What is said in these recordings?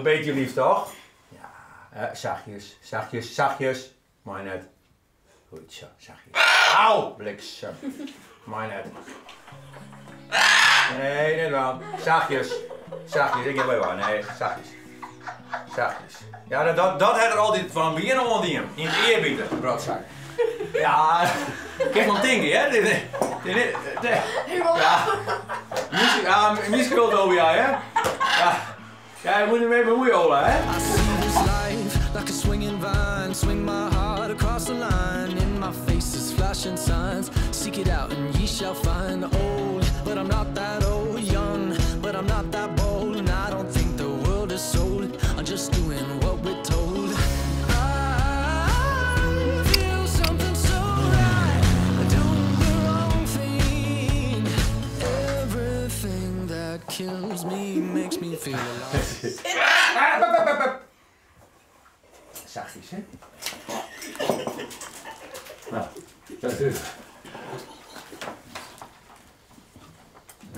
Een beetje lief, toch? Ja, zachtjes, zachtjes, zachtjes. Mooi net. Goed zo, zachtjes. Auw, bliksem. Mooi net. Nee, net wel. Zachtjes. Zachtjes, ik heb wel. Nee, zachtjes. Zachtjes. Ja, dat, dat, dat had er altijd van begin al die hem. In het eerbieden, brodzak. Ja, kijk maar denken, hè. Dit, dit, dit, dit. Ja. Misschien, ja, misschien wel over jij, hè. Ja. Ja, je moet ermee bemoeien, Ola, hè. I see this life like a swinging vine. Swing my heart across the line. In my face is flashing signs. Seek it out and ye shall find. Old, but I'm not that old. Young, but I'm not that bold. And I don't think the world is sold. I'm just doing what we're told. I feel something so right. Doing the wrong thing. Everything that kills me makes me feel alive. Ah, pup, pup, pup. Zachtjes, hè? Nou, dat is.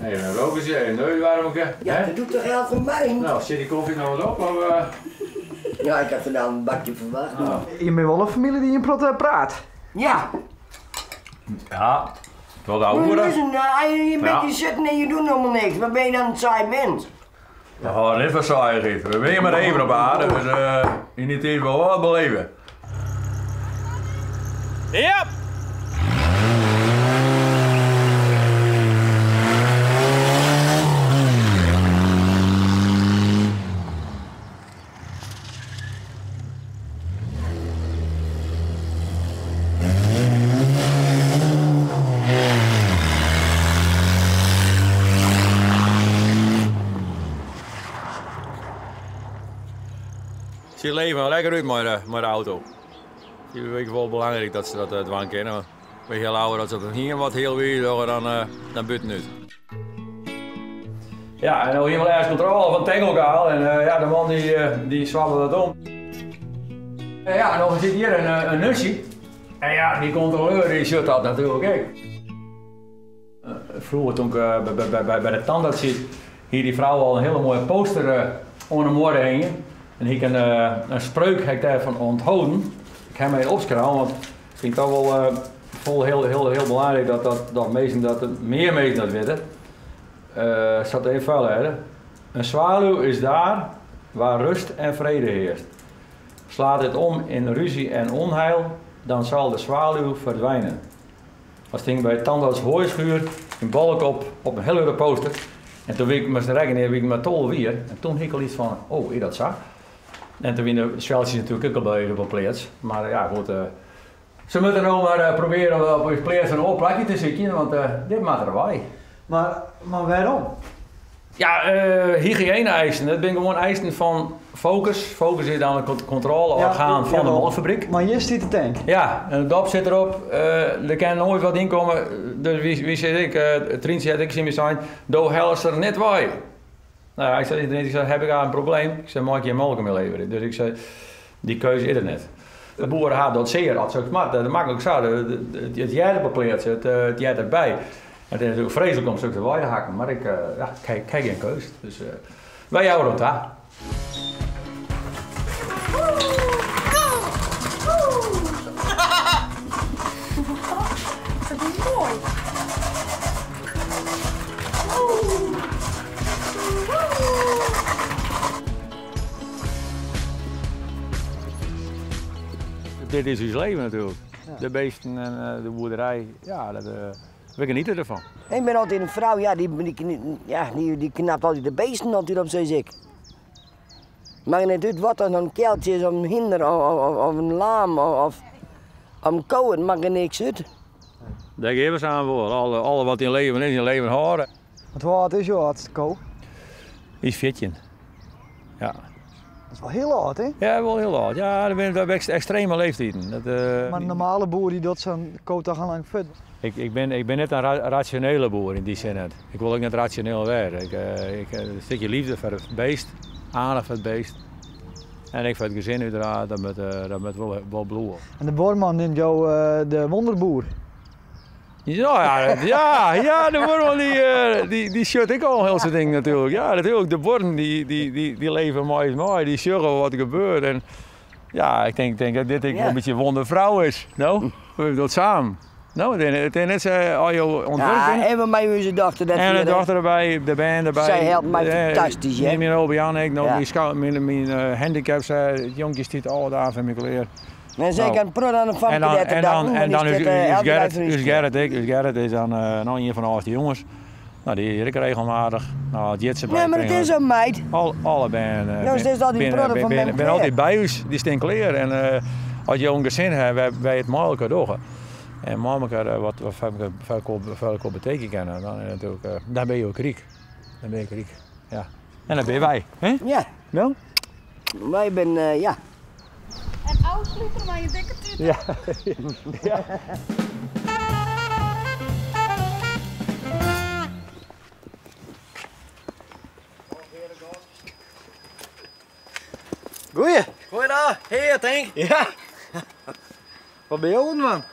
Even een rokertje, even een neuswarmke. Ja, hè? dat doet toch elke warm? Nou, zit die koffie nou wat op? Of, Ja, ik had er nou een bakje verwacht. Nou. Je bent wel een familie die in praat praat. Ja. Ja, wel de oude Maar moeder. je, je bent Ja. hier zitten en je doet helemaal niks. Wat ben je dan een saai mens? Ja, dit was saai, Giet. We zijn maar even op aarde, dus in die tijd wel wat beleven. Ja! Ze leven wel lekker uit met de auto. Het is wel belangrijk dat ze dat dwang kennen. We heel ouder dat ze dat hier wat heel weer dan dan buiten uit. Ja, en nou hier wel ergens controle van Tengelkaal en ja, de man die zwabbelde dat om. En ja, en dan zit hier een nusje. En ja, die controleur die zit dat natuurlijk ook. Vroeger toen ik bij de tandarts zit, hier die vrouw al een hele mooie poster onder de moorden hingen. En hier kan een spreuk heb ik daarvan onthouden. Ik heb mij opgeschreven, want ik vind het toch wel vol heel, heel, heel belangrijk dat, dat, dat, mensen dat meer mensen dat weten. Zat even verder, hè. Een zwaluw is daar waar rust en vrede heerst. Slaat het om in ruzie en onheil, dan zal de zwaluw verdwijnen. Dat hing bij tandarts Hooischuur in Balk op een hele grote poster. En toen weet ik me rekenen, weet ik maar tol weer. En toen had ik al iets van, oh, is dat zo? En toen winnen de spelletjes natuurlijk ook al bij de plaats. Maar ja, goed. Ze moeten nou maar proberen op je plaats een oorplakje te zitten, want dit maakt erbij. Maar waarom? Ja, hygiëne-eisen. Dat zijn gewoon eisen van Focus. Focus is dan een controleorgaan van de molkfabriek. Maar hier zit de tank. Ja, en de dop zit erop. Er kan nooit wat inkomen. Dus wie zit ik? Trientje had ik zien zijn. Do hel er net wij. Nou, ik zei, ik zei, heb ik daar een probleem? Ik zei, mag ik je melk mee leveren? Dus ik zei, die keuze is er net. De boeren hadden dat zeer, dat soort maar dat makkelijk zo. Het jij op plaats, het jij erbij. Het is natuurlijk vreselijk om zulke te hakken, maar ik ja, kijk geen keus. Dus wij houden het daar. Dat is mooi. Dit is ons leven natuurlijk. Ja. De beesten en de boerderij, ja, dat, we genieten ervan. Ik ben altijd een vrouw, ja, die knapt altijd de beesten altijd op, zoals ik. Maakt niet uit wat er een keltje is, of een hinder, of een laam, of een koe, het maakt er niks uit. Daar geven ze aan voor, alle wat in leven is, in leven houden. Want hoe oud is jouw oudste koe? Die is 14. Ja. Dat is wel heel oud, hè? Ja, wel heel oud. Ja, dat ben ik extreme leeftijden. Dat Maar een normale boer die dat zo'n koe toch al lang vet. Ik ben net een rationele boer in die zin. Net. Ik wil ook net rationeel werden. Een stukje liefde voor het beest, aandacht voor het beest. En ik voor het gezin uiteraard, dat moet wel bloeien. En de boerman neemt jou de wonderboer. Ja, ja, ja, ja, de buorman dy, dy, dy sjocht ek al in hiel soad dingen natuerlik. Ja, natuerlik, de buorren dy, dy, dy, dy leve mei ús mei, dy sjogge wat der gebeurt. En ja, ik tink, tink dat dit ek wol in bytsje wonderfrou is. No, we dogge it samen. No, it is, it is net sa as jo oan it wurk Ja, binne. en we mei ús dochter dat En de hier, hè. dochter derby, de bern derby. Sy helpt my fantastysk, hè. Myn Robert-Jan ek, no, Ja. myn skou, myn, myn handicaps, het jonkje stiet alle dagen foar my klear. En sy Nou. kan prot aan de famke En dan, dêr te en dan, danken, en want dan die ús, stiet, ús elke dei Gerrit, foar ús ús klear. Gerrit ek, ús Gerrit is dan noch ien fan de âldste jonges. Nou, dy is ek regelmatich. Nou, as Jitse Nee, maar it is in meid. Al, alle bern Nou, is dit al die protten van mem binne klear. altyd by ús, dy stean klear. En as jo in gesin ha wêr't je it mei elkoar dogge en mei elkoar wat foar elkoar betekenje kinne, dan is natuerlik, dan binne jo ek ryk. Dan binne jo ek ryk, ja. En dat binne wy, hè? Ja. No? Wy binne, ja. En ôfslute mei in dikke tút. Ja. Ja. Goeie. Goeiedag, heer, tink. Ja. Wat ben je aan het man?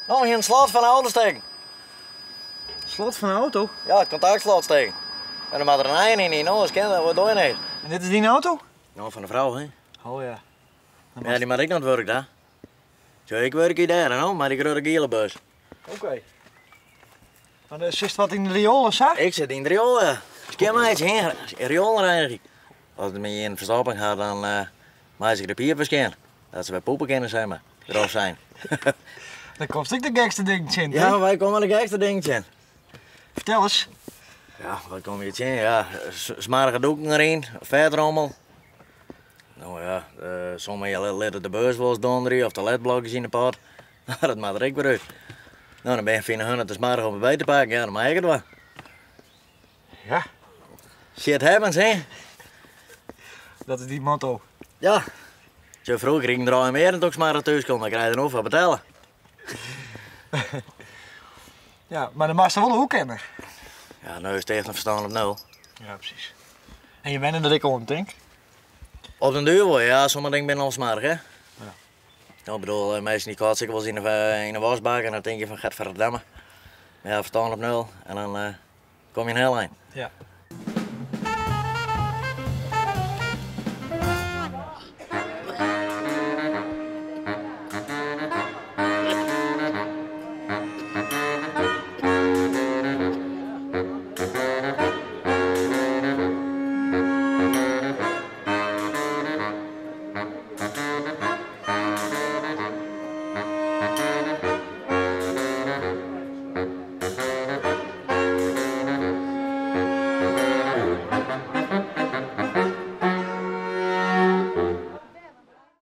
Nou, hier een slot van de auto steken. Slot van de auto? Ja, het contactslot steken. En dan moet er een eind in, nou, dat ken dat, wat doe je niet? En dit is die auto? Nou, van de vrouw, hè? Oh ja. Ja, die moet ik nog het werk daar. Zo, ik werk hier daar, nou, maar die grote gele bus. Oké. Maar er zit wat in de riool of zo? Ik zit in de riool, ja. Ik ken mij iets heen, rioolreiniger. Als het me in verstopping gaat, dan maak ik de pier verschijnen. Dat ze bij poepen kennen, zeg maar. Erop zijn. Dan kost ik de gekste ding in, Ja, wij komen de gekste ding in. Vertel eens. Ja, wat kom je in? Ja, smarige doeken erin, vetrommel. Nou ja, sommigen laten de beurs wel eens donderen of de ledblokjes in de pot. Nou, dat maakt er ook weer uit. Nou, dan ben je 400 te smarig om het bij te pakken. Ja, dan maak ik het wel. Ja. Shit happens, hè? Dat is die motto. Ja. Zo vroeg kreeg ik een draai meer en toch smarig thuis komt, dan krijg je er nog van betalen. Ja, maar de master wel een hoek kennen. Ja, nu is het echt een verstand op nul. Ja, precies. En je bent er ik om, denk ik. Op den duur wel, ja, sommige dingen ben al smarig, hè? Ja. Nou, ik bedoel, mensen die kwaad zitten wel eens in de wasbak en dan denk je van, gadverdamme. Ja, verstand op nul en dan kom je een heel eind. Ja.